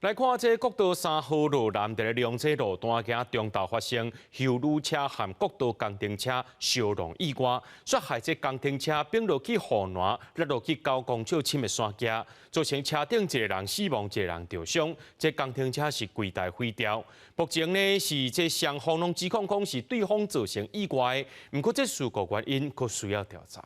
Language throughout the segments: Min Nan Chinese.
來看這國道三號路南佇咧龍井路段，今中晝發生休旅車和國道工程車相撞意外，煞害這工程車反落去護欄，落落去9公尺深的山崎，造成車頂一個人死亡，一個人著傷。這工程車是規台毀掉。目前呢是這雙方攏指控講是對方造成意外，毋過這事故原因閣需要調查。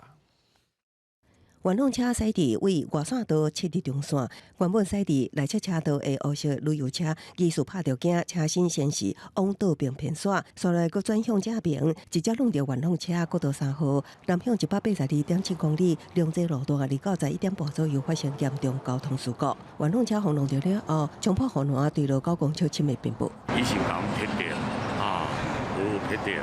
元朗車駛佇位外線道七日中線，原本駛佇內側車道的烏色旅遊車，疑似拍著驚，車身先是往倒邊偏煞，紲來閣轉向正爿，直接挵著元朗車國道三號南向182.7公里龍井路段29十一點半左右發生嚴重交通事故，元朗車予挵著了後，衝破護欄墜落9公尺深的邊坡。以前講撇掉啊，有撇掉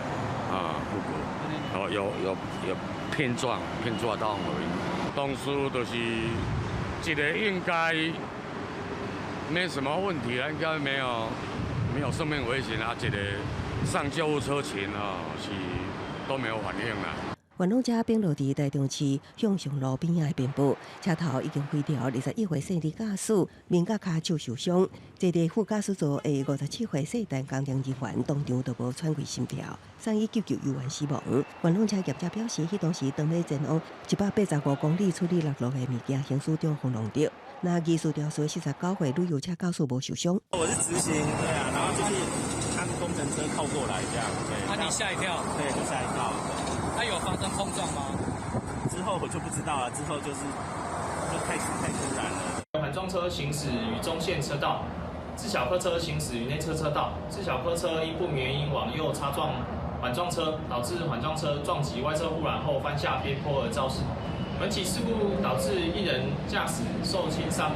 啊，不過哦有碰撞碰撞到而已。當初就是這個應該沒什麼問題啦，應該沒有生命危險啊。這個上救護車前啊是都沒有反應啦。元朗車反落佇台中市向上路邊仔的邊坡，車頭已經毀掉，21歲細女駕駛面佮跤手受傷，坐佇副駕駛座的57歲細陳工程人員當場就無喘氣心跳，送醫急救猶原死亡。元朗車業者表示，彼當時當欲前往185公里處理落落的物件行駛中予挵著，那技術肇事49歲旅遊車駕駛無受傷。我是直行，對啊，然後就是看工程車靠過來這樣，對。啊，你嚇一跳？對，就嚇一跳。它有發生碰撞嗎？之後我就不知道了，之後就是就太突然了。環裝車行駛於中線車道，自小客車行駛於內側車道，自小客車因不明原因往右擦撞環裝車，導致環裝車撞擊外側護欄後翻下邊坡而肇事。本起事故導致一人駕駛受輕傷，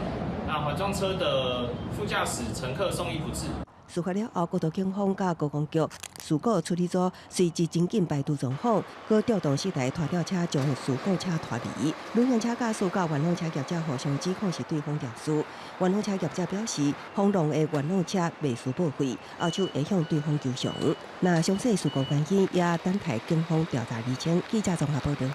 那環裝車的副駕駛乘客送醫不治。事發了後，國道警方佮高工局事故處理組隨即緊急排除狀況，閣調動四台拖吊車將事故車拖離。旅行車駕駛佮元朗車業者互相指控是對方肇事。元朗車業者表示，予挵的元朗車袂輸報廢，要求會向對方求償。那詳細事故原因也等待警方調查釐清。記者綜合報道。